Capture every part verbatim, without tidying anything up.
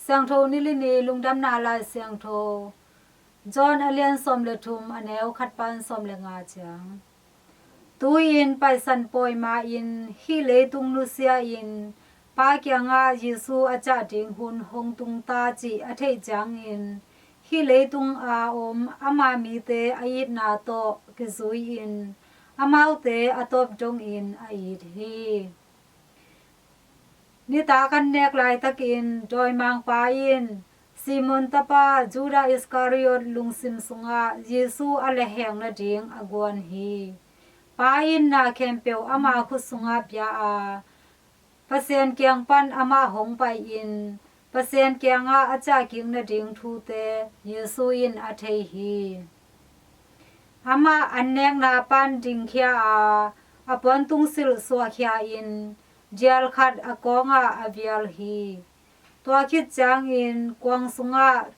Siangtho nilini lungdamna lai siangtho, John a lian sawm le thum, a neu khat pan sawm le nga ciang. Tu-in Paisan pawi ma-in hih leitung nusia-in Pa kiangah Jesu a ciah ding hun hong tung ta cih a theih ciangin, hih leitung a om ama mite a itna tawh kizui-in amaute a tawp dongin a it hi. Nitak an nek laitakin dawimangpa in Simon tapa Judah Iskariot lungsim sungah Jesu a lehheng nading a guan hi. Pa in na khempeuh ama khut sungah pia a, Pasian kiang pan amah hong pai-in Pasian kiangah a ciahkik nading thute Jesu in a thei hi. Amah an nekna pan dingkhia a, a puantungsilh suahkhia-in dial khat a kawngah a vial hi. Tua khit ciangin kuang sungah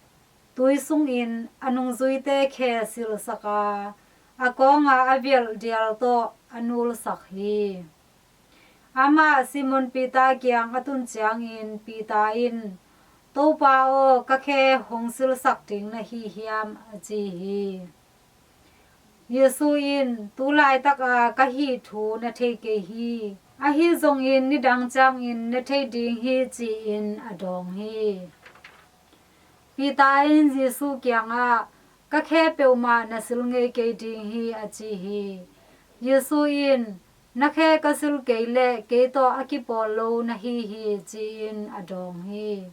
tui sungin a nungzuite khe silhsak a, a kawnga a vialh dial tawh a nulsak hi. Amah Simon Peter kiang a tun ciangin Peter in, "Topa aw, ka khe hong silhsak ding na hi hiam?" a ci hi. Jesu in, "Tu laitaka ka hih thu na thei kei hi. Ahi zongin nidang ciangin na thei ding hi," ci-in a dawng hi. Peter in Jesu kiangah, "Ka khe peuhmah na sil ngei kei ding hi," a ci hi. Jesu in, "Na khe ka sil kei leh kei tawh a kipawl lo na hi hi," ci-in a dawng hi.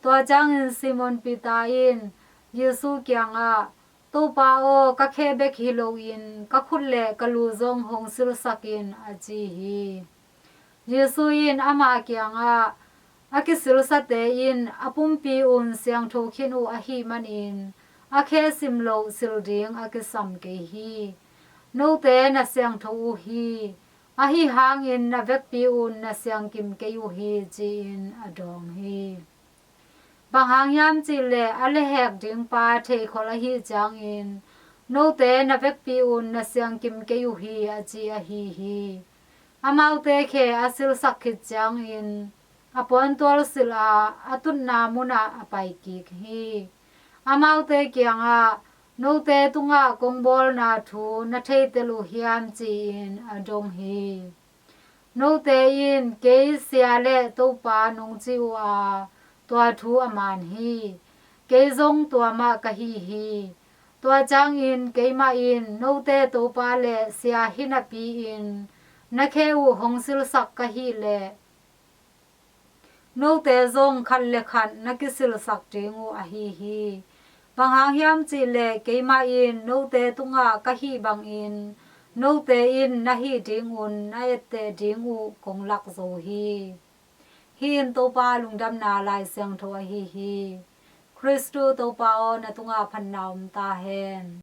Tua ciangin Simon Peter in Jesu kiangah, "Topa aw, ka khe bek hi loin ka khut le ka lu zong hong silhsak in," a ci hi. Jesu in ama kiangah, "A kisilsate in a pumpi un siangtho khin uh ahih manin a khe sim loh sil ding a kisam kei hi. Note na siangtho uh hi. Ahi hangin na vekpi un na siangkim kei uh hi," ci-in a dawng hi. Bang hang hiam cihleh a lehhek ding pa theikhol ahih ciangin, "Note na vekpi un na siangkim kei uh hi," a ci ahi hi. Amaute khe a silhsak khit ciangin a puantual silh a, a tutna munah a paikik hi. Amaute kiangah, "Note tungah kong bawlna thu na theitel uh hiam?" ci-in a dong hi. "Note in kei Sia le Topa nong ci uh a, tua thu a man hi. Kei zong tua mah ka hi hi. Tua ciangin keimah in note Topa le Sia hi napi-in na khe uh hong silhsak ka hih leh note zong khat le khat na kisilhsak ding uh ahi hi. Bang hang hiam cihleh keimah in note tungah ka hih bangin note in na hih dingun na etteh ding uh kong lak zo hi." Hih in Topa lungdamna Lai Siangtho ahi hi. Khristu Topa aw, na tungah phatna om ta hen.